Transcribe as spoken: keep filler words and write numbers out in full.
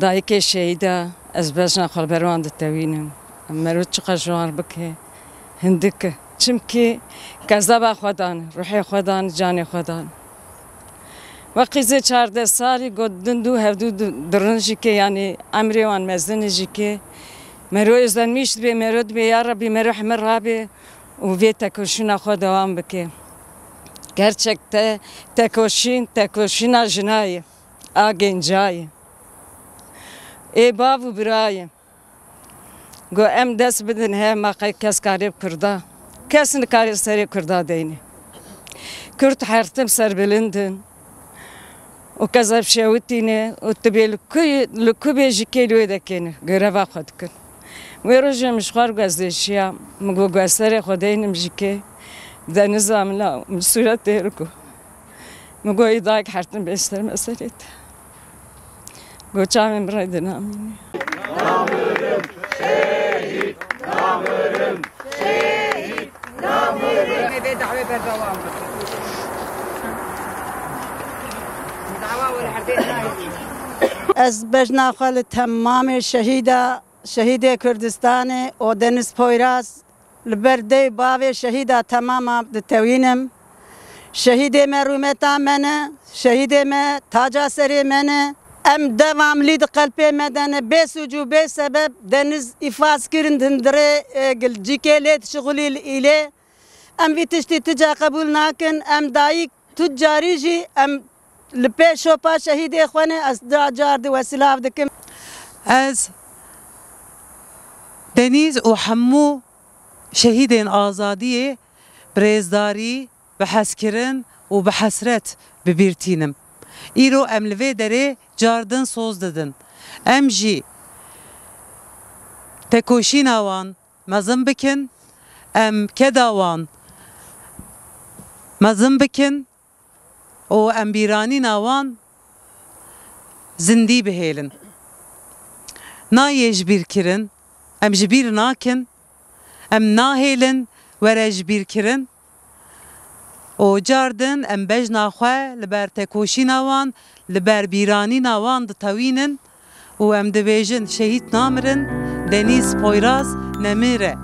Dayikê şehîda, ez bejna xwe li ber wan ditewînim. Em mero çiqas ji wan bike, hindik e. Çimkî kezeba xwe dan, ruhê xwe dan, canê xwe dan. Wextî zê çardeh salî got din dû hevdû di-, dirin jî ke, yanî emrê wan mezin jî ke. Mero êzenmîş dibe, mero dibe, ya Rebî, mero hemir rabe û vê tekoşîna xwe dewam bike. Gerçek te-, tekoşîn, tekoşîna jina ye, a genca ye. Ê bav û bira ye. Got, em dest bidin hev, ma qey kes karê bi Kurda. Kes nikare serê Kurda deynê. Kurd her tim serbilind in. Û kezeb şewitîne û tibê li ku, li ku bê jî kê li wê dekêne. Göreva xwe dikin. Wê rojê min ji xwe re guezdeşiya. Min got, guez serê xwe deynim jî kê. Deniza min la, min sûret têr ku. Min got, ê dayik her tim bê ser meselê te. Got, çavên min rê dinamîne. Ez bejna xwe li temamê şehîda, şehîdê Kurdistanê û Deniz Poyraz, li ber dê û bavê şehîda temama ditewînim. Şehîdê me rûmeta me ne, şehîdê me taca serê me ne. Em devamlî di qelpê me de ne. Bê sûc û bê sebeb Deniz îfaz kirin di hundirê, e, gilcikê lê dişixulî li îlê. Em vî tiştî tu ca qebûl nakin. Em dayik tu carî jî em li pê şopa şehîdê xwe ne. Ez du car di we silav dikim. Ez Deniz û hemû şehîdên azadiyê bi rêzdarî, bi hezkirin û bi hesret bi bîr tînim. Îro em li vê derê cardin soz didin. Em jî tekoşîna wan mezin bikin, em keda wan mezin bikin û em bîranîna wan zindî bihêlin. Nayê ji bîr kirin, em ji bîr nakin, em nahêlin were ji bîr kirin û cardin em bejna xwe li ber tekoşîna wan, li ber bîranîna wan ditewînin û em dibêjin, şehîd namirin, Deniz Poyraz nemire.